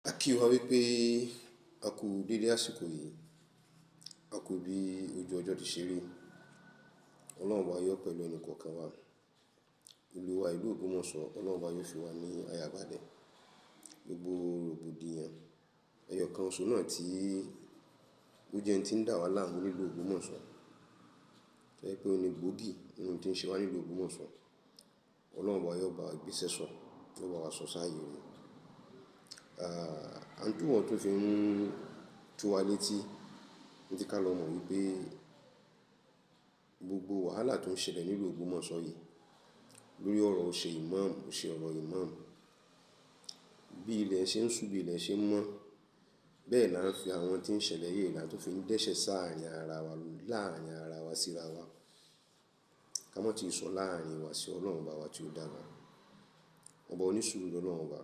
A kí wa wípé a kú dédé àsìkò yìí, a kú bí ojú ọjọ́ ti ṣe rí. Ọlọ́run ọba yóò pẹ̀lú ẹnì kọ̀ọ̀kan wa. Ìlú wa, ìlú Ògbómọ̀ṣọ́, Ọlọ́run ọba yóò fi wá ní àyàbalẹ̀. Gbogbo rògbòdìyàn, ẹyọ kan oṣù náà tí ó jẹ́ ẹni tí ń dà wá láàmú nílùú Ògbómọ̀ṣọ́. Tó jẹ́ pé ó ní gbòógì nínú tí ń ṣe wá nílùú Ògbómọ̀ṣọ́. Ọlọ́run ọba yóò bá wa gbéṣẹ́ sọ, yóò bá wa sọ sáyé rẹ̀. À ń túbọ̀ tún fi ń tú wa létí ní tí ká lọ mọ̀ wípé gbogbo wàhálà tó ń ṣẹlẹ̀ nílùú Ògbómọ̀ṣọ́ yìí lórí ọ̀rọ̀ òṣè Imam, òṣè ọ̀rọ̀ Imam. Bí ilẹ̀ ṣe ń ṣú, bí ilẹ̀ ṣe ń mọ́, bẹ́ẹ̀ là ń fi àwọn tí ń ṣẹlẹ̀ yìí là tó fi ń dẹ́ṣẹ̀ sáàrin ara wa, láàrin ara wa síra wa. Ká mọ́ tí ì sọ láàrin wa sí Ọlọ́run ọba wa tí ó dá wa. Ọba onísùúrù lọ́lọ́run ọba.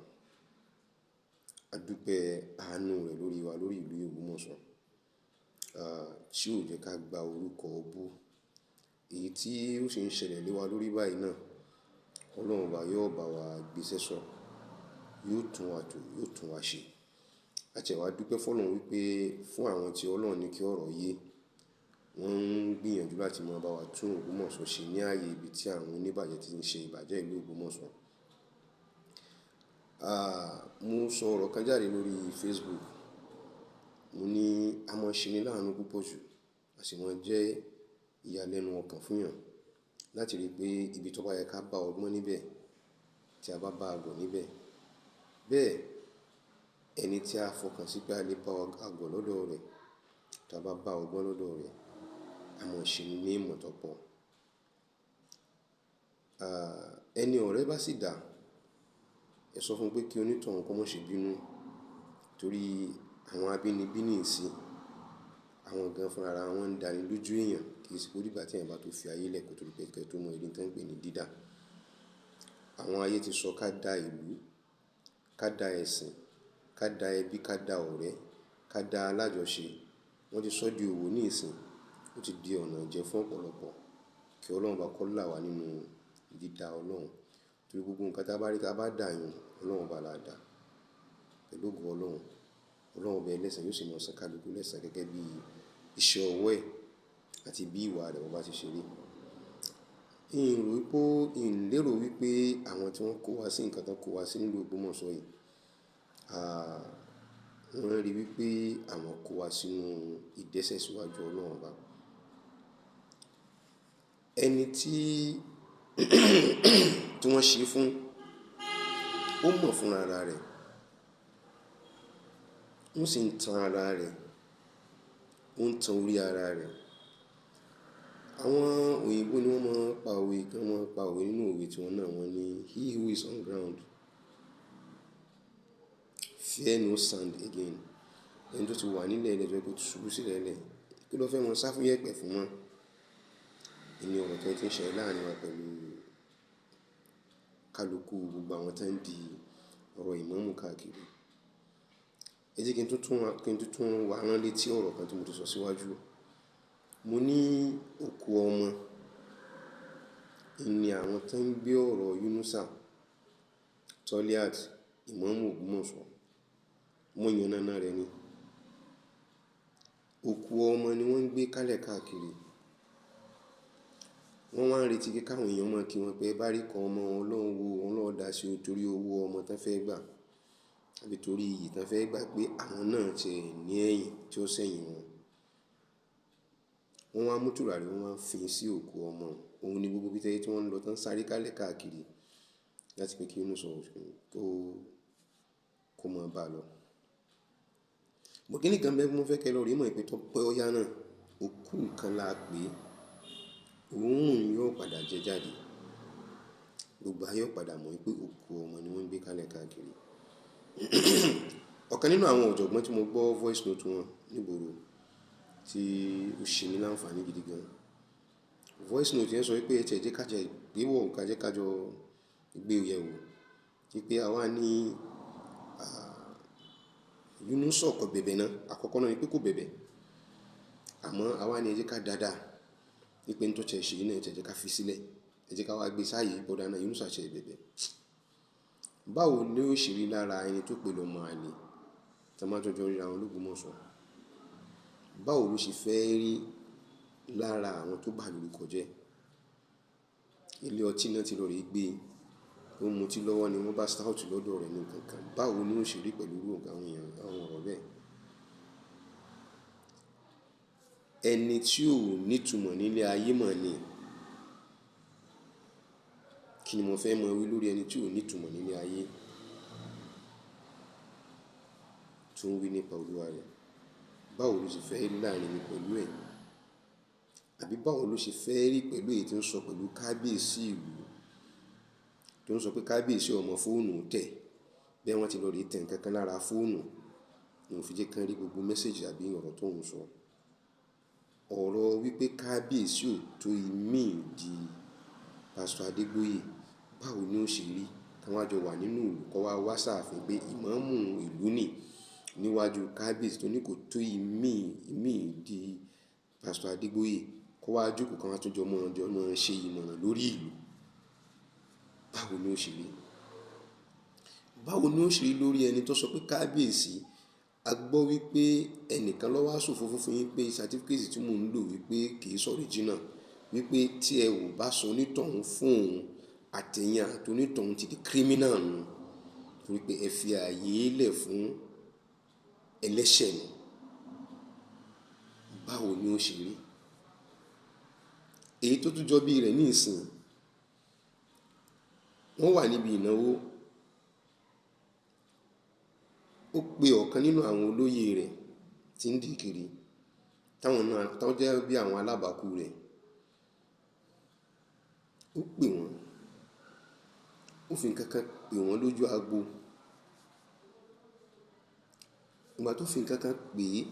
A dúpẹ́ àánú rẹ̀ lórí wa, lórí ìlú Ògbómọ̀ṣọ́. Tí ò jẹ́ ká gba orúkọ ọbú. Èyí tí ó sì ń ṣẹlẹ̀ lé wa lórí báyìí náà, Ọlọ́run ọba yóò bá wa gbéṣẹ́ sọ, yóò tún wa tò, yóò tún wa ṣe. A tiẹ̀ wá dúpẹ́ fún Ọlọ́run wípé fún àwọn tí Ọlọ́run ní kí ọ̀rọ̀ yé, wọ́n ń gbìyànjú láti máa bá wa tún Ògbómọ̀ṣọ́ ṣe ní ààyè ibi tí àwọn oníbàjẹ́ tí ń ṣe ìbàjẹ́ ìlú Ògbómọ̀ṣọ́. Mo sọ ọ̀rọ̀ kan jáde lórí Facebook. Mo ní a máa ṣe ní láàánú púpọ̀ jù, a sì máa jẹ́ ìyàlẹ́nu ọkàn fún èèyàn láti rí pé ibi tó bá yẹ ká bá ọgbọ́n níbẹ̀ tí a bá bá àgọ̀ níbẹ̀. Bẹ́ẹ̀ ẹni tí a fọkàn sí pé a lè bá àgọ̀ lọ́dọ̀ rẹ̀, tí a bá bá ọgbọ́n lọ́dọ̀ rẹ̀, a máa ṣe ní ìmọ̀ tó pọ̀. Ẹni ọ̀rẹ́ bá sì dà, ẹ sọ fún pé kí onítọ̀hún kó má ṣe bínú torí àwọn abínibí ní ìsìn, àwọn gan fún ara wọn ń dani lójú èèyàn kì í sì pé ó dìgbà tí èèyàn bá tó fi ayé lẹ̀ kó tó rí pé kí ẹ tó mọ ìdí tí wọ́n ń pè ní dídà. Àwọn ayé ti sọ ká dá ìlú, ká dá ẹ̀sìn, ká dá ẹbí, ká dá ọ̀rẹ́, ká dá alájọṣe. Wọ́n ti sọ di òwò ní ìsìn, ó ti di ọ̀nà ìjẹ fún ọ̀pọ̀lọpọ̀. Kí Ọlọ́run bá kó là wá nínú dídá Ọlọ́run. Torí gbogbo nǹkan tí a bá rí tí a bá dà yùn, Ọlọ́run ọba là dà. Pẹ̀lú ògo Ọlọ́run, Ọlọ́run ọba ẹlẹ́sàn yóò sì máa san kálukú lẹ́san gẹ́gẹ́ bí iṣẹ́ ọwọ́ ẹ̀ àti bí ìwà rẹ̀ bá ti ṣe rí. Ìn rò wípé, ìn lérò wípé àwọn tí wọ́n kó wa sí nǹkan tí wọ́n kó wa sí nílùú Ògbómọ̀ṣọ́ yìí, wọ́n rí wípé àwọn kó wa sínú ìdẹ́sẹ̀ síwájú Ọlọ́run ọba. Ẹni tí tí wọ́n ṣe fún, ó mọ̀ fún ara rẹ̀, ó sì ń tan ara rẹ̀, ó ń tan orí ara rẹ̀. Àwọn òyìnbó ni wọ́n máa ń pa òwe, kí wọ́n máa ń pa òwe nínú òwe tí wọ́n náà wọ́n ní "He who is on ground fear no sand again." Ẹni tó ti wà nílẹ̀ ilẹ̀ tó jẹ́ pé ó ti ṣubú sílẹ̀ ilẹ̀, kí ló fẹ́ mọ sá fún yẹ̀pẹ̀ fún mọ́? Ìní ọ̀rọ̀ tí ń ṣẹlẹ̀ láàrin wa pẹ̀lú kálukú gbogbo àwọn tí ń di ọ̀rọ̀ ìmáàmù káàkiri. Ẹ jẹ́ kí n tún tún wa rán létí ọ̀rọ̀ kan tí mo ti sọ síwájú. Mo ní òkú ọmọ, ìní àwọn tí ń gbé ọ̀rọ̀ Yunusa Toliat, ìmáàmù Ògbómọ̀ṣọ́, wọ́n yànnàná rẹ̀ ni. Òkú ọmọ ni wọ́n ń gbé kálẹ̀ káàkiri. Wọ́n wá ń retí kí káwọn èèyàn máa kí wọn pé bá rí kan ọmọ Ọlọ́run wo, Ọlọ́run dá sí o torí owó ọmọ tí wọ́n fẹ́ gbà àbí torí iyì tí wọ́n fẹ́ gbà pé àwọn náà ti ní ẹ̀yìn tí ó sẹ́yìn wọn. Wọ́n wá mú tùràrí, wọ́n wá ń fin sí òkú ọmọ. Òun ni gbogbo ibi tí wọ́n ń lọ tán sáré kálẹ̀ káàkiri láti pé kí Yunusa kó mọ̀ bá lọ. Mo kíni kan bẹ́ẹ̀ mo fẹ́ kí ẹ lọ rí mọ̀ pé tó pé ó yá náà, òkú kan la pé òórùn yóò padà jẹ jáde. Gbogbo ayé yóò padà mọ̀ wípé òkú ọmọ ni wọ́n ń gbé kálẹ̀ káàkiri. Ọ̀kan nínú àwọn ọ̀jọ̀gbọ́n tí mo gbọ́ voice note wọn nígboro tí ó ṣe mí láǹfààní gidi gan. Voice note yẹn sọ wípé ẹ jẹ́ ká jẹ gbé wọ̀, ká jẹ́ ká jọ gbé yẹ̀ wò. Wípé àwa ní, Yunusa kò bẹ̀bẹ̀ náà. Àkọ́kọ́ náà ni pé kò bẹ̀bẹ̀. Àmọ́ àwa ní ẹ jẹ́ ká dáadáa. Wípé ní tó ṣe ṣe yìí náà ẹ jẹ́ ká fi sílẹ̀. Ẹ jẹ́ ká wá gbé sáàyè bọ́dà náà Yunusa ṣe bẹ̀bẹ̀. Báwo ni ó ṣe rí lára ẹni tó pè lọ́mọ àlè Tí wọ́n bá tún jọ ríra wọn l'Ógbómọ̀ṣọ́. Báwo ló ṣe fẹ́ rí lára àwọn tó bà lórúkọ jẹ́? Ilé ọtí náà ti lọ rí gbé, ó ń mutí lọ́wọ́ ni wọ́n bá stout lọ́dọ̀ rẹ̀ ní kankan. Báwo ni ó ṣe rí pẹ̀lú irú àwọn èèyàn, àwọn ọ̀rọ̀ bẹ́ẹ̀? Ẹni tí ò ní ìtumọ̀ nílé ayé mọ̀ ni. Kí ni mo fẹ́ mọ̀ wí lórí ẹni tí ò ní ìtumọ̀ nílé ayé tó ń wí nípa Olúwa rẹ̀? Báwo ló ṣe fẹ́ rí láàrin mi pẹ̀lú ẹ̀? Àbí báwo ló ṣe fẹ́ rí pẹ̀lú èyí tí ń sọ pẹ̀lú kábíyèsí ìlú, tó ń sọ pé kábíyèsí ọmọ fóònù tẹ̀, bí wọ́n ti lọ rí tẹ̀ ǹkan kan lára fóònù, ní òun fi jẹ́ kí wọ́n rí gbogbo message àbí ọ̀rọ̀ tó ń sọ. Ọ̀rọ̀ wípé kábíyèsí ò tó ìmí di Pastor Adegboye, báwo ni ó ṣe rí? Kí wọ́n jọ wà nínú ìlú kó wá wá sáàfin pé ìmáàmù ìlú nì níwájú kábíyèsí tó ní kò tó ìmí, ìmí di Pastor Adegboye kó wá jókòó kí wọ́n tún jọ mọ́, jọ mọ́ ṣe ìmọ̀ràn lórí ìlú. Báwo ni ó ṣe rí? Báwo ni ó ṣe rí lórí ẹni tó sọ pé kábíyèsí, a gbọ́ wípé ẹnìkan ló wá sòfófó fún yín pé certificate tí mò ń lò wípé kì í sọ original, wípé tí ẹ ò bá sọ onítọ̀hún fún òun, àtẹ̀yìn àti onítọ̀hún ti di criminal nù, torí pé ẹ fi ààyè lẹ̀ fún ẹlẹ́ṣẹ̀ ni. Báwo ni ó ṣe rí? Èyí tó tún jọ bí rẹ̀ ní ìsìn, wọ́n wà níbi ìnáwó. Ó pe ọ̀kan nínú àwọn olóyè rẹ̀ tí ń dì kiri, táwọn náà, táwọn jẹ́ bí àwọn alábàákú rẹ̀. Ó pè wọ́n, ó fi ǹkan kan pè wọ́n lójú agbo. Ìgbà tó fi ǹkan kan pè é,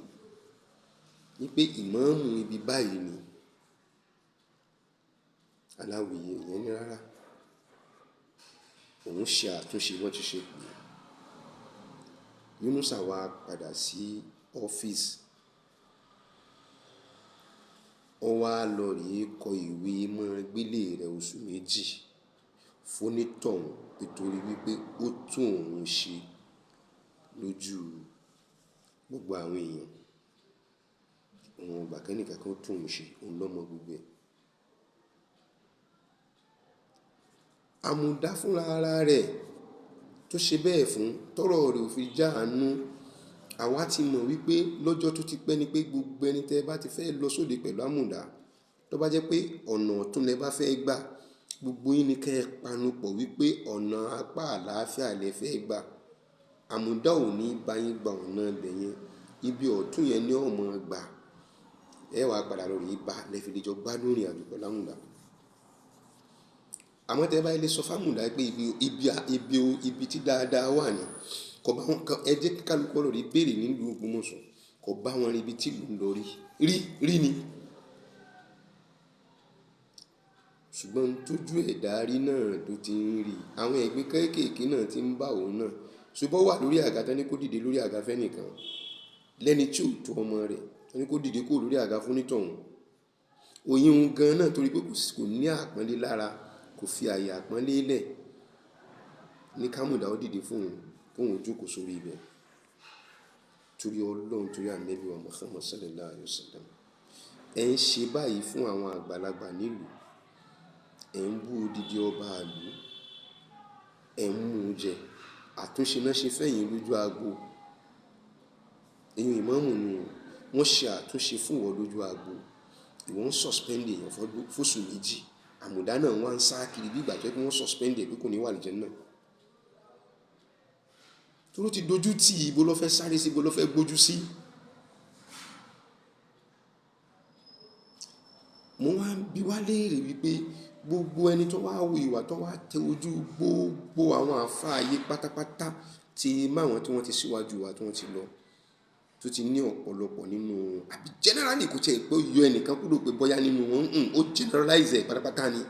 ní pé ìmáàmù ibi báyìí ni. Aláwìyé ìyẹn ní rárá. Òun ṣe àtúnṣe wọ́n ti ṣe pè é. Yunusa wá padà sí ọ́fíìsì. Ó wá lọ rí kọ ìwé mọ́ gbélé rẹ̀ oṣù méjì fún onítọ̀hún nítorí wípé ó tún òun ṣe lójú gbogbo àwọn èèyàn. Òun ò gbà kí ẹnìkan kan tún òun ṣe, òun lọ́mọ gbogbo ẹ̀. Àmùdá fúnra ara rẹ̀ tó ṣe bẹ́ẹ̀ fún tọrọ rẹ̀ ò fi já àánú. Àwa ti mọ̀ wípé lọ́jọ́ tó ti pẹ́ ni pé gbogbo ẹni tẹ́ bá ti fẹ́ lọ sóde pẹ̀lú àmùdá, tó bá jẹ́ pé ọ̀nà ọ̀tún lẹ bá fẹ́ gbà, gbogbo yín ni kí ẹ panupọ̀ wípé ọ̀nà apá àlàáfíà lẹ fẹ́ gbà. Àmùdá ò ní bá yín gba ọ̀nà ibẹ̀ yẹn. Ibi ọ̀tún yẹn ni ó mọ̀ gbà. Ẹ wá padà lọ rí bá lẹ fi lè jọ gbádùn ìrìn àjò pẹ̀lú àmùdá. Àmọ́ tẹ́ bá lè sọ fún àmùdá pé ibi tí dáadáa wà ní, kò bá wọn, ẹ jẹ́ kí kálukú lọ rí béèrè nílùú Ògbómọ̀ṣọ́, kò bá wọn rí ibi tí ìlú ń lọ rí, rí, rí ni. Ṣùgbọ́n tójú ẹ̀dá rí náà ló ti ń rí. Àwọn ẹ̀gbin kéékèèké náà tí ń bá òun náà. Ṣùgbọ́n ó wà lórí àga tán ní kó dìde lórí àga fẹ́ nìkan. Lẹ́ni tí ò tó ọmọ rẹ̀, tán ní kó dìde kúrò lórí àga fún onítọ̀hún. Òyìn òun gan náà torí pé kò ní àpọ́nlé lára, kò fi ààyè àpọ́nlé lẹ̀ ní kámùdá ó dìde fún òun, kó òun jókòó sórí ibẹ̀. Torí Ọlọ́run, torí Ànábì wa Muhammad sallallahu alaihi wasallam. Ẹ ń ṣe báyìí fún àwọn àgbàlagbà nílùú. Ẹ ń bú odidi ọba ìlú. Ẹ ń mú un jẹ. Àtúnṣe náà ṣe fẹ́yìn lójú agbo. Ẹ̀yin ìmáàmù nù, wọ́n ṣe àtúnṣe fún ìwọ lójú agbo. Ìwọ ń suspend èèyàn fóṣù méjì. Àmùdá náà wọ́n ń sá kiri bí ìgbà tó jẹ́ pé wọ́n suspend ẹ̀ pé kò ní wà lójú náà. Torí ó ti dojú tì í, ibo ló fẹ́ sáré sí, ibo ló fẹ́ gbójú sí. Mo wá ń bi wá léèrè wípé gbogbo ẹni tó wá wu ìwà tó wá tẹ ojú gbogbo àwọn àlfáà ayé pátápátá tí máwọn tí wọ́n ti síwájú wa tí wọ́n ti lọ, tó ti ní ọ̀pọ̀lọpọ̀ nínú, àbí generally kò tiẹ̀ pé ó yọ ẹnìkan kúrò pé bóyá nínú wọn, ó generalize ẹ̀ pátápátá ni.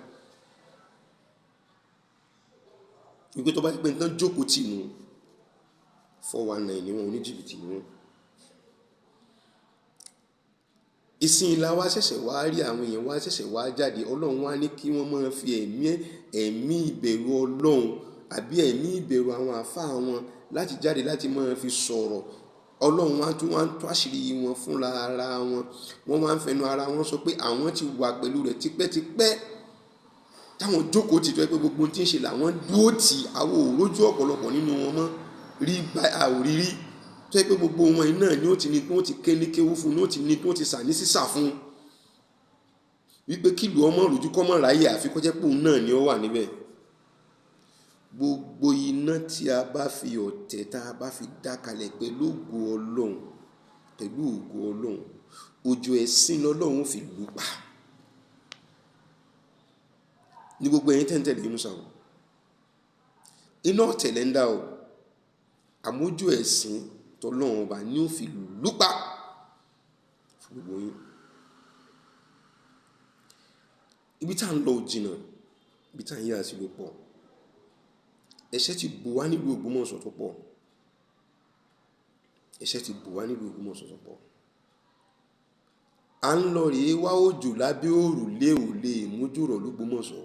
Wípé tó bá jẹ́ pé nǹkan jókòó tì nù, 419 ni wọ́n, oníjìbìtì ni wọ́n. Ìsìn la wá ṣẹ̀ṣẹ̀ wá rí àwọn èèyàn wá ṣẹ̀ṣẹ̀ wá jáde. Ọlọ́run wá ní kí wọ́n máa fi ẹ̀mí ìbẹ̀rù Ọlọ́run àbí ẹ̀mí ìbẹ̀rù àwọn àlfáà wọn láti jáde láti máa fi sọ̀rọ̀. Ọlọ́run wá tún wá ń tú àṣírí wọn fúnra ara wọn. Wọ́n wá ń fẹnu ara wọn sọ pé àwọn ti wà pẹ̀lú rẹ̀ tipẹ́tipẹ́, táwọn jókòó ti tọ́ pé gbogbo ohun tí ń ṣe làwọn dúró tì. Àwọn òrójú ọ̀pọ̀lọpọ̀ nínú wọn mọ́ rí bá àwòrírí, tó yẹ pé gbogbo wọn iná ni ó ti ní kí wọ́n ti ké ní kéwú fún, ní ó ti ní kí wọ́n ti sà ní sísà fún, wípé kílù ọmọ rújú kọ́mọ ráyè àfi kó jẹ́ pé òun náà ni ó wà níbẹ̀. Gbogbo iná tí a bá fi ọ̀tẹ̀ tá a bá fi dá kalẹ̀ pẹ̀lú ògo Ọlọ́run, pẹ̀lú ògo Ọlọ́run, òjò ẹ̀sìn lọ́lọ́run fi lù pa. Ní gbogbo ẹ̀yin tẹ́ǹtẹ̀lé Yunusa o, iná ọ̀tẹ̀ lẹ́ ń dá o, àmójú ẹ̀sìn tọ́lọ́run ọba ni ó fi lù pa fún gbogbo yín. Ibi tá à ń lọ ò jìnnà, ibi tá à ń yà sí ló pọ̀. Ẹ̀ṣẹ̀ ti bò wá nílùú Ògbómọ̀ṣọ́ tó pọ̀. Ẹ̀ṣẹ̀ ti bò wá nílùú Ògbómọ̀ṣọ́ tó pọ̀. À ń lọ rèé wá òjò lábẹ́ òrùlé ò lè mójú rọ̀ l'Ógbómọ̀ṣọ́.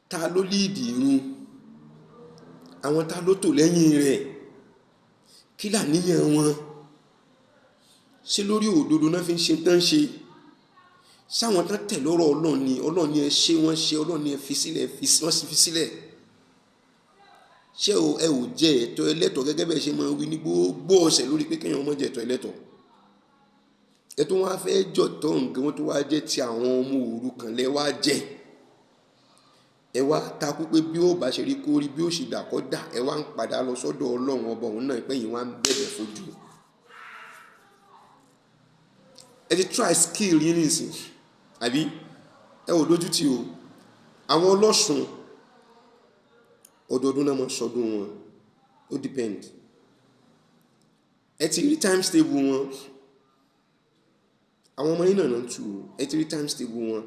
Ta ló líìdì irun? Àwọn ta ló tò lẹ́yìn rẹ̀? Kí làníyàn wọn? Ṣé lórí òdodo náà fi ń ṣe tán ṣe? Sáwọn tán tẹ̀ lọ́rọ̀ Ọlọ́run ni, Ọlọ́run ni ẹ ṣe wọ́n ṣe, Ọlọ́run ni ẹ fi sílẹ̀, wọ́n sì fi sílẹ̀. Ṣé o ẹ ò jẹ ẹ̀tọ́ ẹlẹ́tọ̀ gẹ́gẹ́ bẹ́ẹ̀ ṣe máa wí ní gbogbo ọ̀sẹ̀ lórí pé kéèyàn má jẹ ẹ̀tọ́ ẹlẹ́tọ̀? Ẹ tó wá fẹ́ jọ̀tọ̀ nǹkan wọn tó wá jẹ́ ti àwọn ọmọ òrukàn lẹ wá jẹ. Ẹ wá takú pé bí ó bá ṣe rí kó rí, bí ó ṣe dà kó dà, ẹ wá ń padà lọ sọ́dọ̀ Ọlọ́run ọba òun náà pé yín wá ń bẹ̀bẹ̀ fojú. Ẹ ti try skill yín nísìn, àbí? Ẹ ò lójú tì o. Àwọn ọlọ́sùn ọdọọdún náà máa sọdún wọn, ó depend. Ẹ ti rí times table wọn. Àwọn ọmọ yín náà ń tu o. Ẹ ti rí times table wọn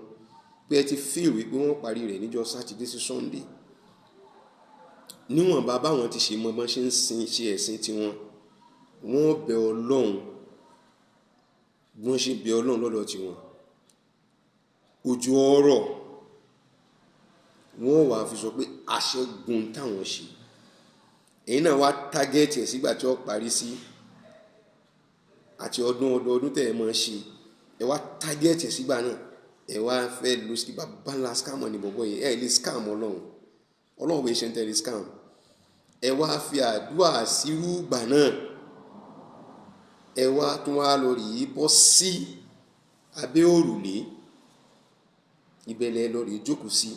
pé ẹ ti feel wípé wọ́n parí rẹ̀ níjọ́ Sátidé sí Sunday. Níwọ̀nba báwọn ti ṣe mọ bọ́n ṣe ń sin ṣe ẹ̀sìn tiwọn, wọ́n bẹ Ọlọ́run bí wọ́n ṣe bẹ Ọlọ́run lọ́dọ̀ tiwọn. Òjò ọrọ̀ wọ́n wàá fi sọ pé àṣẹgun táwọn ṣe. Èyí náà wá tágẹ́ẹ̀tì ẹ̀ sígbà tí ó parí sí àti ọdún ọdọọdún tẹ̀ ẹ máa ṣe. Ẹ wá tágẹ́ẹ̀tì ẹ̀ sígbà náà. Ẹ wá fẹ́ lo sí bàbá ńlá scam ní bọ̀bọ̀ yìí. Ẹ lè scam Ọlọ́run. Ọlọ́run kò ṣe ń tẹ̀lé scam. Ẹ wá fi àdúrà sírú ìgbà náà. Ẹ wá tún wá lọ rí bọ́ sí abẹ́ òrùlé. Ibẹ̀ lẹ lọ rí jókòó sí.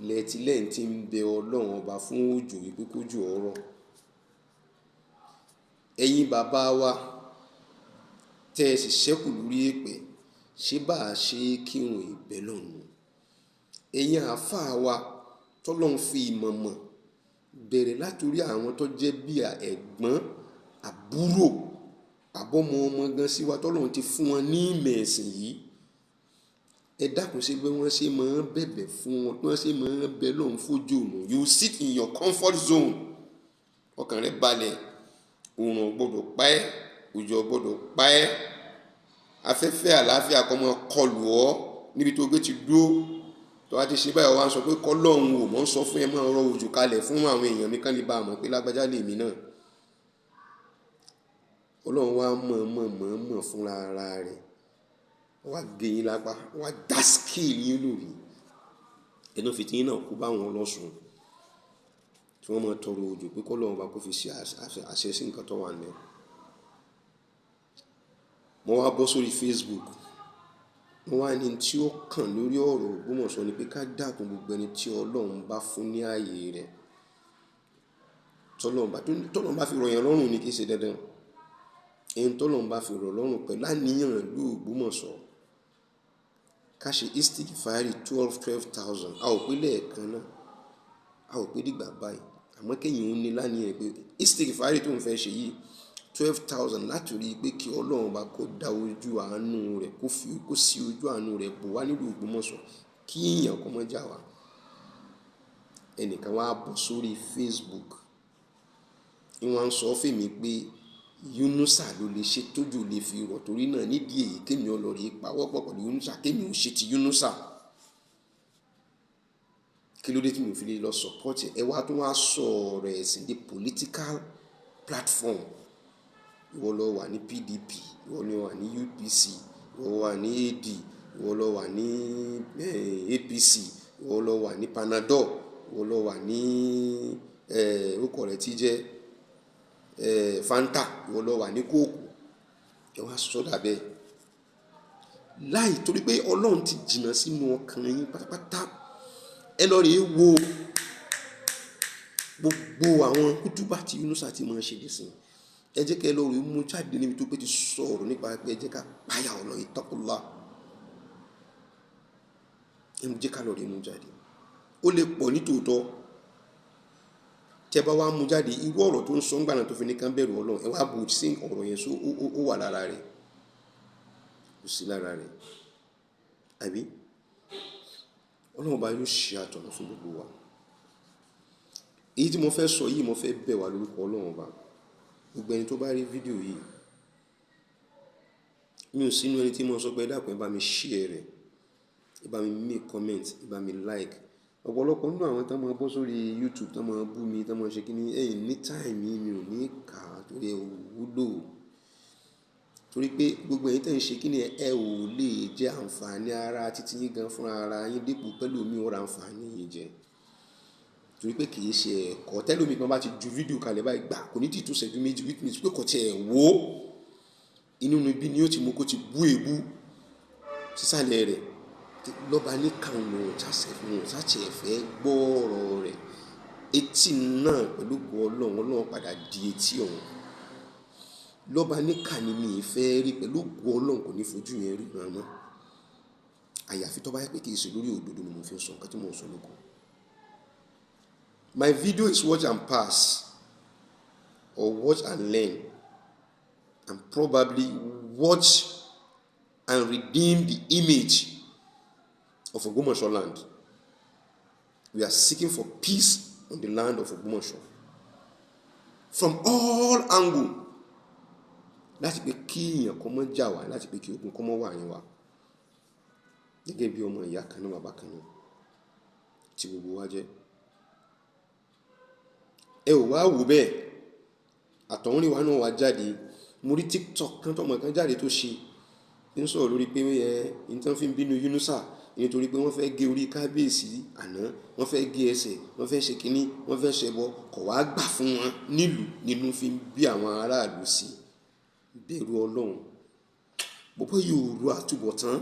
Lẹ́tí lẹ́yìn tí ń bẹ Ọlọ́run ọba fún òjò wípé kójò ọrọ̀. Ẹ̀yin bàbá wa tẹ́ ẹ sì ṣẹ́kù lórí èpè, ṣé bá a ṣe kírun ìbẹ́ lọ́nu? Ẹ̀yin àáfàá wa tọ́lọ́run fi ìmọ̀ mọ̀ bẹ̀rẹ̀ látorí àwọn tó jẹ́ bí ẹ̀gbọ́n, àbúrò, àbọ́mọ ọmọ gan sí wa tọ́lọ́run ti fún wọn ní ìmọ̀ ẹ̀sìn yìí. Ẹ dákun ṣe bí wọ́n ṣe máa ń bẹ̀bẹ̀ fún wọn, bí wọ́n ṣe máa ń bẹ lọ́hùn fojú òun. You sit in your comfort zone. Ọkàn rẹ balẹ̀, òòrùn ò gbọdọ̀ pa ẹ́, òjò ò gbọdọ̀ pa ẹ́. Afẹ́fẹ́ àlàáfíà kọ́ máa kọlù ọ́ níbi tó gbé ti dúró. Tó bá ti ṣe báyìí, wọ́n á sọ pé kọ́ lọ́hùn ò mọ̀ ń sọ fún ẹ máa rọ òjò kalẹ̀ fún àwọn èèyàn mi kán lè bá a mọ̀ pé lágbájá lè mi náà. Ọlọ́run wá mọ̀ mọ̀ mọ̀ mọ̀ fúnra ara rẹ̀. Wọ́n á gé yín lápá, wọ́n á dá skill yín lórí. Ẹnu fi tí yín náà kó bá wọn lọ́sùn. Tí wọ́n máa tọrọ òjò pé kọ́ lọ́hùn bá kó fi ṣe àṣẹ sí nǹkan tó wà nílẹ̀. Mo wá bọ́ sórí Facebook. Mo wá ní tí ó kàn lórí ọ̀rọ̀ Ògbómọ̀ṣọ́ ni pé ká dákun gbogbo ẹni tí Ọlọ́run bá fún ní ààyè rẹ̀. Tọ́lọ́run bá fi rọ̀ yẹn lọ́rùn ni kì í ṣe dandan. Ẹni tọ́lọ́run bá fi rọ̀ lọ́rùn pẹ̀lú àníyàn ìlú Ògbómọ̀ṣọ́. Ká ṣe istighfari 12,000. A ò pé lẹ́ẹ̀kan náà. A ò pé dìgbà báyìí. Àmọ́ kẹ́yìn ó ní láníyàn pé istighfari tó ń fẹ́ ṣe yìí 12,000 láti rí i pé kí Ọlọ́run bá kó da ojú àánú rẹ̀ kó fi kó sí ojú àánú rẹ̀ bò wá nílùú Ògbómọ̀ṣọ́ kí èèyàn kó má jà wá. Ẹnìkan wá bọ́ sórí Facebook. Ní wọ́n ń sọ fún mi pé Yunusa ló lè ṣe tójú lè fi rọ̀ torí náà nídìí èyí kémi ọlọ́rìí pawọ́pọ̀ pẹ̀lú Yunusa kémi ò ṣe ti Yunusa. Kí ló dé tí mi ò fi lè lọ support ẹ? Ẹ wá tún wá sọ ọ̀rọ̀ ẹ̀sìn di political platform. Ìwọ lọ wà ní PDP, ìwọ lọ wà ní UPC, ìwọ wà ní AD, ìwọ lọ wà ní APC, ìwọ lọ wà ní Panadol, ìwọ lọ wà ní orúkọ rẹ̀ tí jẹ́ Fanta, ìwọ lọ wà ní Coke. Ẹ wá sọ dàbẹ́ láì torí pé Ọlọ́run ti jìnnà sínú ọkàn yín pátápátá. Ẹ lọ rèé wo gbogbo àwọn kútúbà tí Yunusa ti máa ń ṣe nísìnyí. Ẹ jẹ́ kí ẹ lọ rèé mú jáde níbi tó pé ti sọ̀rọ̀ nípa pé ẹ jẹ́ ká páyà ọ̀nà ìtọ́kùlá. Ẹ jẹ́ ká lọ rèé mú jáde. Ó lè pọ̀ ní tòótọ́. Tí ẹ bá wá mú jáde, irú ọ̀rọ̀ tó ń sọ ńgbà náà tó fi ní ká bẹ̀rù Ọlọ́run, ẹ wá bù sí ọ̀rọ̀ yẹn só ó wà lára rẹ̀. Kò sí lára rẹ̀. Àbí? Ọlọ́run ọba yóò ṣe àtọ̀nà fún gbogbo wa. Èyí tí mo fẹ́ sọ yìí, mo fẹ́ bẹ̀ wá lórúkọ Ọlọ́run ọba. Gbogbo ẹni tó bá rí fídíò yìí, mi ò sínú ẹni tí mo sọ pé ẹ dákun, ẹ bá mi share rẹ̀, ẹ bá mi make comment, ẹ bá mi like. Ọ̀pọ̀lọpọ̀ nínú àwọn tó máa bọ́ sórí YouTube, tó máa bú mi, tó máa ṣe kíní, ẹ̀yin ní time yìí mi ò ní kà á torí ẹ ò wúlò. Torí pé gbogbo ẹ̀yin tí ẹ̀ ń ṣe kíní ẹ ò lè jẹ àǹfààní ara títí yín gan fún ara yín dípò pẹ̀lú mi ò ra àǹfààní yìí jẹ. Torí pé kì í ṣe ẹ̀kọ́ tẹ́lómi kan bá ti ju fídíò kalẹ̀ báyìí gbà kò ní tì tó ṣẹ́jú méjì, which means pé kò tiẹ̀ wò ó. Inú níbí ni ó ti mú kó ti bú èébú sísàlẹ̀ rẹ̀. Lọ́ba ní kàn wọn ṣàṣẹ fẹ́ gbọ́ ọ̀rọ̀ rẹ̀. Etí náà pẹ̀lú ògo Ọlọ́run, Ọlọ́run padà di etí ọ̀hún. Lọ́ba ní kàn ni mi fẹ́ rí pẹ̀lú ògo Ọlọ́run kò ní fojú yẹn rí ran mọ́. Àyàfi tó bá yẹ pé kì í ṣe lórí òdodo ni mo fi ń sọ nǹkan tí mò ń sọ lóko. My video is watch and pass or watch and learn, and probably watch and redeem the image of Ogbomoso land. We are seeking for peace on the land of Ogbomoso from all angles. Láti pé kí èèyàn kọ́ mọ́ jà wá, láti pé kí ogun kọ́ mọ́ wà yín wá. Gẹ́gẹ́ bí ọmọ ìyá kan náà, bàbá kan náà tí gbogbo wa jẹ́. Ẹ ò wá wò bẹ́ẹ̀. Àtọ̀húnrìnwá náà wá jáde. Mo rí TikTok kan tọmọ kan jáde tó ṣe ń sọ̀rọ̀ lórí pé ẹ ní tí wọ́n fi ń bínú Yunusa nítorí pé wọ́n fẹ́ gé orí kábíyèsí àná, wọ́n fẹ́ gé ẹsẹ̀, wọ́n fẹ́ ṣe kínní, wọ́n fẹ́ ṣẹbọ, kò wá gbà fún wọn nílùú nínú fi ń bí àwọn aráàlú sí. Bẹ̀rù Ọlọ́run. Bọ́bọ́ yóò ru àtúbọ̀tán.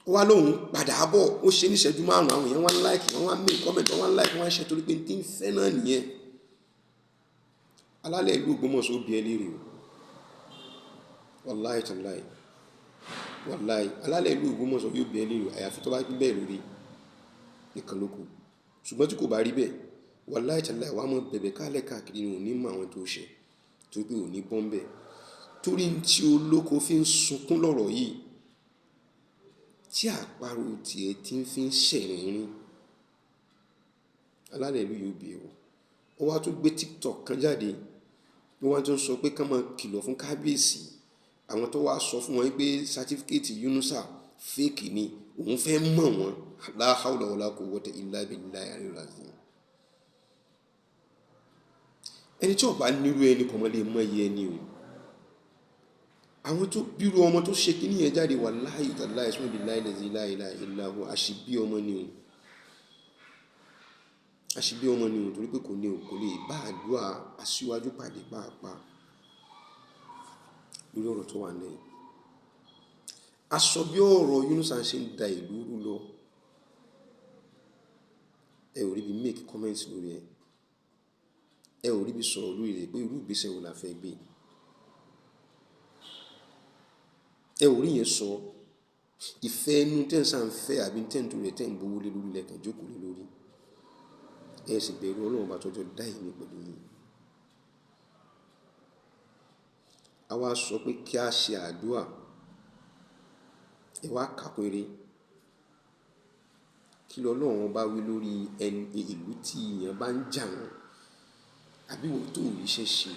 Ó wá lóhùn padà bọ̀, ó ṣe ní ìṣẹ́jú márùn-ún, àwọn èèyàn wá ń like, wọ́n wá make comment, wọ́n wá ń like, wọ́n wá ń ṣe torí pé tí ń fẹ́ náà nìyẹn. Alálẹ̀ ìlú Ògbómọ̀ṣọ́ bí ẹ léèrè o. Wàláì tàláì. Wàláì. Alálẹ̀ ìlú Ògbómọ̀ṣọ́ yóò bí ẹ léèrè o. Àyàfi tó bá bẹ́ẹ̀ lórí nìkan ló kù. Ṣùgbọ́n tí kò bá rí bẹ́ẹ̀, wàláì tàláì wàá mọ bẹ̀bẹ̀ kálẹ̀ káàkiri ni ò ní mọ àwọn tó ṣe torí pé ò ní bọ́ ń bẹ̀. Torí tí olóko fi ń sunkún lọ́rọ̀ yìí, tí àparò tiẹ̀ tí ń fi ń ṣẹ̀rìnrín. Alálẹ̀ ìlú yóò bí ẹ o. Ó wá tún gbé TikTok kan jáde. Ó wá tún sọ pé ká máa kìlọ̀ fún kábíyèsí. Àwọn tó wá sọ fún wọn pé certificate Yunusa fake ni, òun fẹ́ mọ̀ wọ́n. La hawla wala quwwata illa billahi al-aliyyil azim. Ẹni tí ó bá nírú ẹni kò mọ̀ lè mọ iye ẹni o. Àwọn tó bírú ọmọ tó ṣe kíní yẹn jáde, wallahi tallahi summa billahi allazi la ilaha illa huwa, àṣìbí ọmọ ni o. Àṣìbí ọmọ ni o torí pé kò ní o, kò lè bá àdúrà aṣíwájú pàdé pàápàá lórí ọ̀rọ̀ tó wà nílẹ̀ yìí. A sọ bí ọ̀rọ̀ Yunusa ṣe ń da ìlú rú lọ. Ẹ ò rí bí make comment lórí ẹ. Ẹ ò rí bí sọ̀rọ̀ lórí rẹ̀ pé irú ìgbésẹ̀ wo la fẹ́ gbé. Ẹ ò rí yẹn sọ. Ìfẹ́ inú tẹ́ ń sá ń fẹ́ àbí tẹ́ ń torí ẹ tẹ́ ń gbowó lé lórí lẹ́kàn jókòó lé lórí. Ẹ sì bẹ̀rù Ọlọ́run bá tọ́jọ́ dá èmi pẹ̀lú yín. A wá sọ pé kí a ṣe àdúrà. Ẹ wá kà péré. Kí lọ́lọ́run bá wí lórí ẹni ìlú tí èèyàn bá ń jà wọ́n. Àbí ìwọ tó ò ríṣẹ́ ṣe,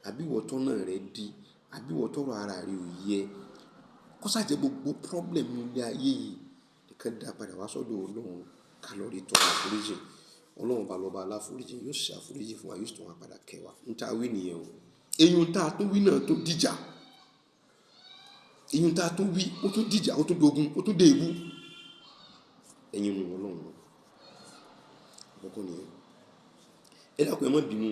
àbí ìwọ tọ́nà rẹ di, àbí ìwọ tọrọ ara rẹ ò yẹ. Kó sá jẹ́ gbogbo problem ilé ayé yìí nìkan dá padà wá sọ́dọ̀ Ọlọ́run ká lọ rí tọrọ àforíjì. Ọlọ́run bá lọ́ba aláforíjì, yóò ṣe àforíjì fún wa, yóò sì tún wá padà kẹ́ wa. N ta wí nìyẹn o. Eyín tá a tún wí náà tó dìjà, eyín tá a tún wí ó tún dìjà, ó tún dogun, ó tún dèébú. Ẹ̀yin nu Ọlọ́run àkọ́kọ́ nìyẹn. Ẹ dákun, ẹ má bínú,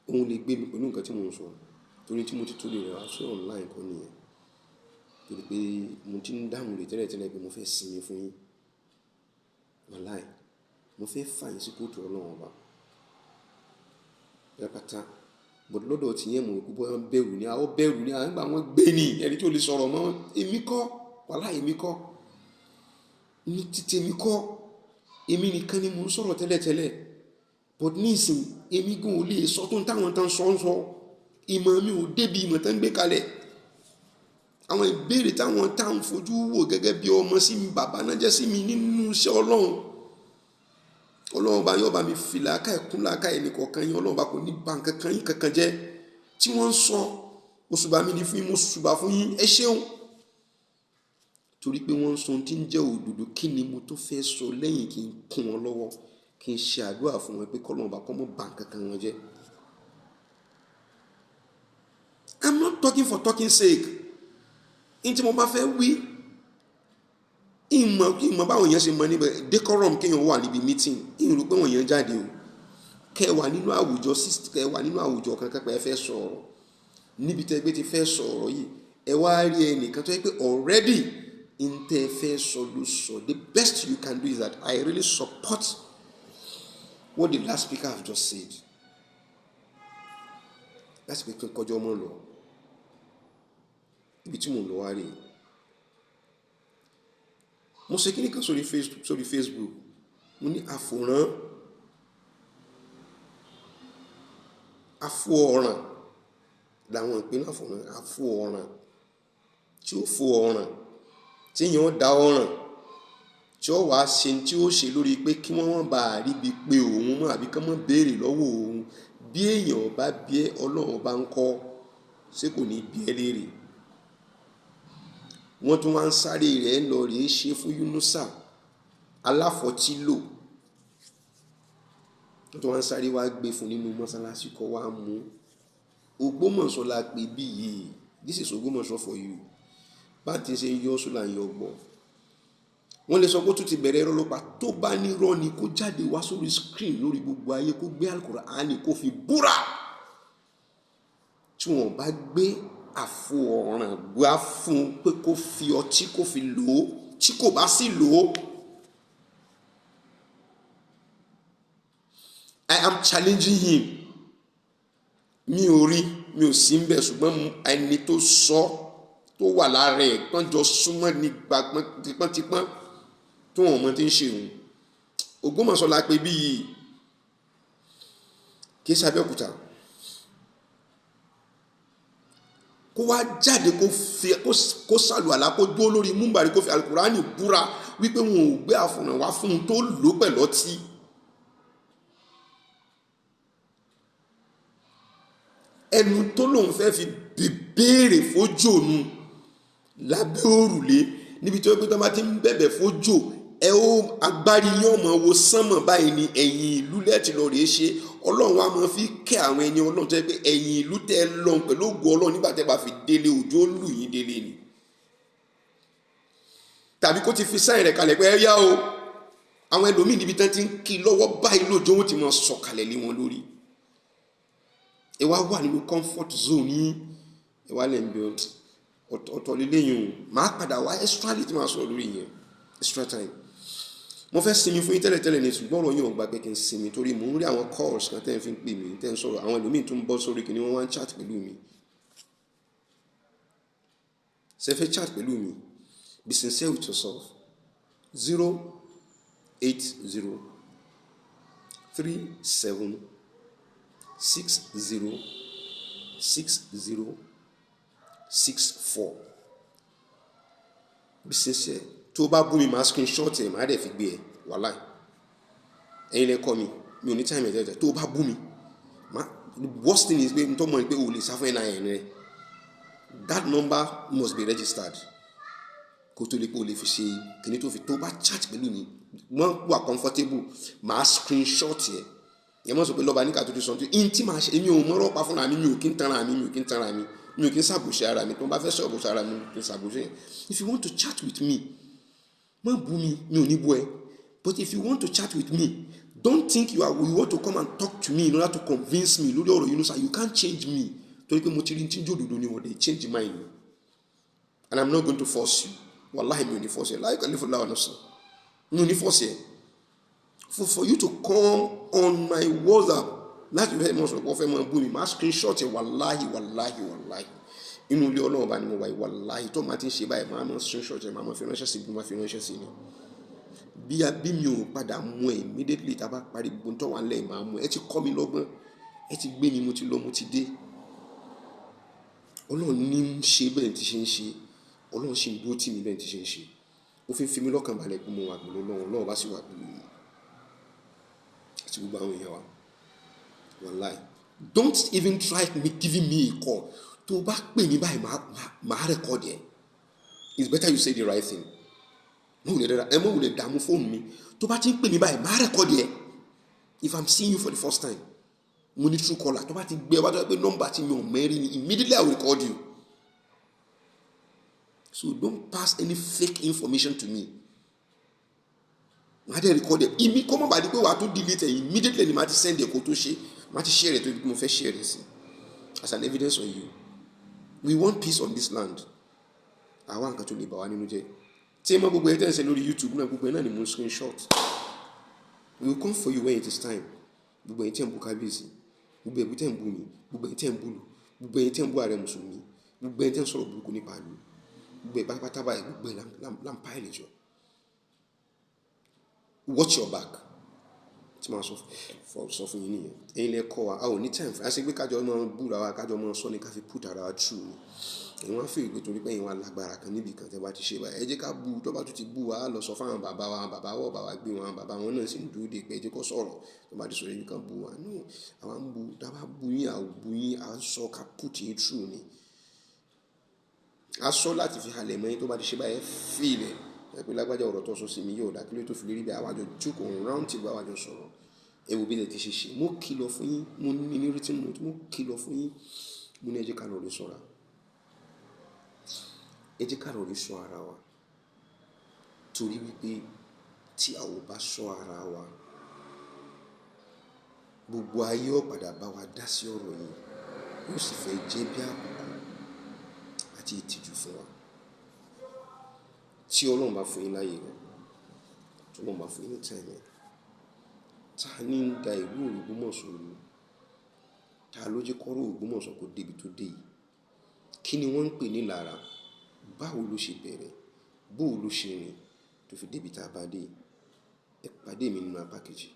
òun lè gbé mi pẹ̀lú nǹkan tí mò ń sọ, torí tí mo ti torí rẹ̀ wá sí online kọ́ nìyẹn, torí pé mo ti ń dáhùn rẹ̀ tẹ́lẹ̀tẹ́lẹ̀ pé mo fẹ́ sinmi fún yín. Wàláì, mo fẹ́ fà yín sí kóòtù Ọlọ́run ọba pátápátá. But lọ́dọ̀ tí yẹn, mo rò pé bóyá bẹ̀rù ni àwọn bẹ̀rù ni àwọn gbà wọ́n gbé ní ẹni tí ò lè sọ̀rọ̀ mọ́. Èmi kọ́, wàláì, èmi kọ́ ní títí, èmi kọ́, èmi nìkan ni mò ń sọ̀rọ̀ tẹ́lẹ̀tẹ́lẹ̀. But nísìn, èmi gan ò lè sọ tó ń táwọn tán sọ ń sọ. Ìmọ̀ mi ò débi ìmọ̀ tán gbé kalẹ̀. Àwọn ìbéèrè táwọn táwọn fojú wò gẹ́gẹ́ bí ọmọ sí mi, bàbá náà jẹ́ sí mi nínú iṣẹ́ Ọlọ́run. Ọlọ́run bá yóò bá mi fi làákà ẹ̀kún làákà ẹnì kọ̀ọ̀kan yín. Ọlọ́run bá kò ní ba nǹkan kan yín kankan jẹ́ tí wọ́n ń sọ. Òṣùbà mi ní fún yín, mo ṣùbà fún yín, ẹ ṣeun, torí pé wọ́n ń sọ ohun tí ń jẹ́ òdodo. Kí ni mo tó fẹ́ sọ lẹ́yìn kí n kún wọn lọ́wọ́, kí n ṣe àdúrà fún wọn pé kọ́lọ́run bá kọ́ mọ́ ba nǹkan kan wọn jẹ́? I'm not talking for talking sake. Ní tí mo bá fẹ́ wí, ìmọ̀ kí ìmọ̀ báwọn èèyàn ṣe mọ níbẹ̀, decorum kéèyàn wà níbi meeting, ìrò pé wọ́n èèyàn jáde o, kẹ́ wà nínú àwùjọ, kẹ́ wà nínú àwùjọ kankan pé ẹ fẹ́ sọ̀rọ̀ níbi tẹ́ gbé ti fẹ́ sọ̀rọ̀ yìí, ẹ wá rí ẹnìkan tó yẹ pé already n tẹ́ fẹ́ sọ ló sọ. The best you can do is that I really support what the last speaker have just said. Láti pé kí n kọjọ́ mọ́ lọ ibi tí mò ń lọ wá rèé. Mo ṣe kíní kan sórí Facebook, mo ní àfòrán afọ ọ̀ràn làwọn ìpínlẹ̀, àfòrán afọ ọ̀ràn tí ó fo ọ̀ràn tí yẹn da ọ̀ràn tí ó wàá ṣe tí ó ṣe lórí pé kí wọ́n má bàa ríbi pé òun mọ́ àbí kí wọ́n béèrè lọ́wọ́ òun. Bí èèyàn bá bí ẹ, Ọlọ́run bá ń kọ́, ṣé kò ní bí ẹ léèrè? Wọ́n tún wá ń sáré rẹ̀ lọ rèé ṣe fún Yunusa aláfọ̀tílò. Wọ́n tún wá ń sáré wá gbé fún nínú mọ́sálásí kọ́ wá mú. Ògbómọ̀ṣọ́ la pè bí yìí. This is Ògbómọ̀ṣọ́ for you. Bá ti ṣe yọ sólà yọ gbọ́, wọ́n lè sọ pé ó tún ti bẹ̀rẹ̀ irọ́ ló pa. Tó bá nírọ́ ni, kó jáde wá sórí screen lórí gbogbo ayé, kó gbé Al-Qur'ani kó fi búra. Tí wọ́n bá gbé àfo ọ̀ràn gbá fún un pé kó fi ọtí kó fi lò ó, tí kò bá sì lò ó, I am challenging him. Mi ò rí, mi ò sí ń bẹ̀, ṣùgbọ́n ẹni tó sọ tó wà lára ẹ̀ tán jọ súnmọ́ ní tipọ́ntipọ́n tó wọn mọ tí ń ṣe òun. Ògbómọ̀ṣọ́ la pé bí yìí, kì í ṣe Abẹ́òkúta. Kó wá jáde, kó fi kó sàlùwàlá, kó dúró lórí múmbàrí, kó fi Alukurani búra wípé wọn ò gbé àfọ̀nà wá fún un tó lò pẹ̀lú ọtí. Ẹnu tó lòun fẹ́ fi béèrè fójò nu lábẹ́ òrùlé níbi tí wọ́n pé tó bá ti ń bẹ̀bẹ̀ fójò, ẹ ó agbárí yín ọmọ wo sánmọ̀ báyìí ni. Ẹ̀yìn ìlú lẹ́ẹ̀tì lọ rèé ṣe. Ọlọ́run wa máa fi kẹ́ àwọn ẹni Ọlọ́run tó yẹ pé ẹ̀yìn ìlú tẹ́ ẹ lọ pẹ̀lú ògo Ọlọ́run, nígbà tẹ́ bá fi délé, òjò ó lù yín délé ni. Tàbí kó ti fi sáyìn rẹ̀ kalẹ̀ pé ẹ yá o, àwọn ẹlòmíì níbi tán ti ń kí lọ́wọ́ báyìí lójó, wọn ti máa sọ̀kalẹ̀ lé wọn lórí. Ẹ wá wà nínú comfort zone yín, ẹ wá lẹ́ ń bẹ ọ̀tọ̀ lélẹ́yìn o. Màá padà wá extra lè tí màá sọ̀rọ̀ lórí yẹn extra time. Mo fẹ́ sinmi fún yín tẹ́lẹ̀tẹ́lẹ̀ ní, ṣùgbọ́n ọ̀rọ̀ yín ò gbà pé kí n sinmi, torí mò ń rí àwọn calls kan tẹ́ ń fi ń pè mí, tẹ́ ń sọ̀rọ̀. Àwọn ẹlòmíì tún ń bọ́ sórí kìíní, wọ́n wá ń chat pẹ̀lú mi. Ṣe fẹ́ chat pẹ̀lú mi? Be sincere with yourself. 08037606064. Be sincere. Tó bá bú mi, máa screenshot ẹ̀, máa dẹ̀ fi gbé ẹ. Wàláì, ẹ̀yin lẹ kọ́ mi, mi ò ní time ẹ̀ tẹ́lẹ̀. Tó bá bú mi, máa, the worst thing is pé n tó mọ̀ ní pé o lè sá fún NIN rẹ. That number must be registered. Kó tó lè pé o lè fi ṣe kíní tó fi tó bá chat pẹ̀lú mi, wọ́n wà comfortable, màá screenshot yẹ. Ẹ mọ̀ sọ pé lọ́ba níkà tó ti sọ tí n tí màá ṣe. Èmi ò mọ̀rọ̀ pa fúnra mi, mi ò kí ń tanra mi, mi ò kí ń tanra mi, mi ò kí ń ṣàbòsí ara mi. Tó bá fẹ́ ṣàbòsí ara mi, kí ń ṣàbòsí yẹn. If you want to chat with me, má bú mi, mi ò ní bú ẹ. But if you want to chat with me, don't think you want to come and talk to me in order to convince me lórí ọ̀rọ̀ Yunusa. You can't change me, torí pé mo ti rí tí ń jòdòdò ni wọ́n dey change mind mi, and I'm not going to force you. Wàláhì, mi ò ní force ẹ. La yukallifu Allahu nafsan, mi ò ní force ẹ for you to come on my WhatsApp láti fẹ́ mọ̀ sọ̀rọ̀ fẹ́ mọ̀ bú mi. Máa screenshot ẹ. Wàláhì, wàláhì, wàláhì, inú ilé Ọlọ́run bá ní mo wà yìí. Wàláhì, tó máa ti ń ṣe báyìí, máa mọ̀ screenshot ẹ, máa mọ̀ fi ránṣẹ́ sí bí máa fi ránṣẹ́ sí ni. Bí mi ò padà mú ẹ immediately tá a bá parí gbogbo tó wà nílẹ̀, máa mú ẹ. Ti kọ́ mi lọ́gbọ́n, ẹ ti gbé mi, mo ti lọ, mo ti dé. Ọlọ́run ní ń ṣe bẹ́ẹ̀ tí ṣe ń ṣe. Ọlọ́run sì ń dúró tì mí bẹ́ẹ̀ tí ṣe ń ṣe. Ó fi ń fi mí lọ́kàn balẹ̀ pé mo wà pẹ̀lú Ọlọ́run. Ọlọ́run bá sì wà pẹ̀lú mi àti gbogbo àwọn èèyàn wa. Wàláì, don't even try me giving me a call. Tó o bá pè mí báyìí, máa record ẹ. It's better you say the right thing. Mo wulẹ̀ dára, ẹ mọ̀ wulẹ̀ dààmú fóònù mi. Tó bá ti ń pè mí báyìí, máa record ẹ. If I'm seeing you for the first time, mo ní true caller. Tó bá ti gbé ẹ wá, tó bá pé nọ́mbà tí mi ò mẹ́rin ni, immediately I will record you. So don't pass any fake information to me. Màá dẹ̀ record ẹ imi kó má bàa di pé wàá tún delete ẹ. Immediately ni màá ti send ẹ kó tó ṣe, màá ti share ẹ tó ibi tí mo fẹ́ share ẹ sí as an evidence on you. We want peace on this land. Àwa nǹkan tó lè bà wá nínú jẹ́ tí ẹ mọ gbogbo ẹ tẹ́ ń ṣe lórí YouTube náà, gbogbo ẹ náà ni mo screenshot. We will come for you when it is time. Gbogbo ẹ̀yin tẹ́ ń bú kábíyèsí, gbogbo ẹ̀yin tẹ́ ń bú mi, gbogbo ẹ̀yin tẹ́ ń bú lù, gbogbo ẹ̀yin tẹ́ ń bú ààrẹ mùsùlùmí, gbogbo ẹ̀yin tẹ́ ń sọ̀rọ̀ burúkú nípa ìlú, gbogbo ẹ̀ pátápátá báyìí, gbogbo ẹ̀ là ń pile jọ. Watch your back. Tí màá sọ fún yín nìyẹn. Ẹ̀yin lẹ kọ́ wa, a ò ní time fún àṣẹ pé kájọ máa búra wa, kájọ máa sọ ni, ká fi put ara wa through ni. Ẹ̀yin wá feel pé torí pé ẹ̀yin wá lágbára kan níbi kan tẹ́ bá ti ṣe báyìí, ẹ jẹ́ ká bú. Tó bá tún ti bú wa, á lọ sọ fún àwọn bàbá wa. Bàbá wọ̀ bá wa gbé wọn, bàbá wọn náà sì ń dúró de pé ẹ jẹ́ kó sọ̀rọ̀. Tó bá ti sọ̀rọ̀ yìí kan bú wa, no, àwa ń bú. Tá a bá bú yín, à bú yín, à ń sọ ká put yín through ni. A sọ láti fi halẹ̀ mọ́ yín. Tó bá ti ṣe báyìí, feel ẹ̀ ẹ pé lágbájá, ọ̀rọ̀ tó sọ sí mi yóò dá. Kí ló tó fi lè rí bí àwa jọ jókòó round table, àwa jọ sọ̀rọ̀. Ẹ wo bí ẹ ti ṣe ṣe. Mo kìlọ̀ fún yín, mo ní written note, mo kìlọ̀ fún yín. Mo ní ẹ jẹ́ ká lọ rí ṣọ́ra, ẹ jẹ́ ká lọ rí ṣọ́ ara wa, torí wípé tí a ò bá ṣọ́ ara wa, gbogbo ayé ó padà bá wa dá sí ọ̀rọ̀ yìí, yóò sì fẹ́ jẹ́ bí àbùkù àti ìtìjú fún wa. Tí Ọlọ́run bá fún yín láyè rẹ̀, tí Ọlọ́run bá fún yín ní time ẹ̀, ta ní ń da ìlú Ògbómọ̀ṣọ́ rú? Ta ló jẹ́ kọ́rọ̀ Ògbómọ̀ṣọ́ kó débi tó dé yìí? Kí ni wọ́n ń pè ní lára? Báwo ló ṣe bẹ̀rẹ̀? Báwo ló ṣe rìn tó fi débi tá a bá dé? Ẹ pàdé mi nínú apá kejì.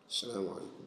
Assalamu alaikum.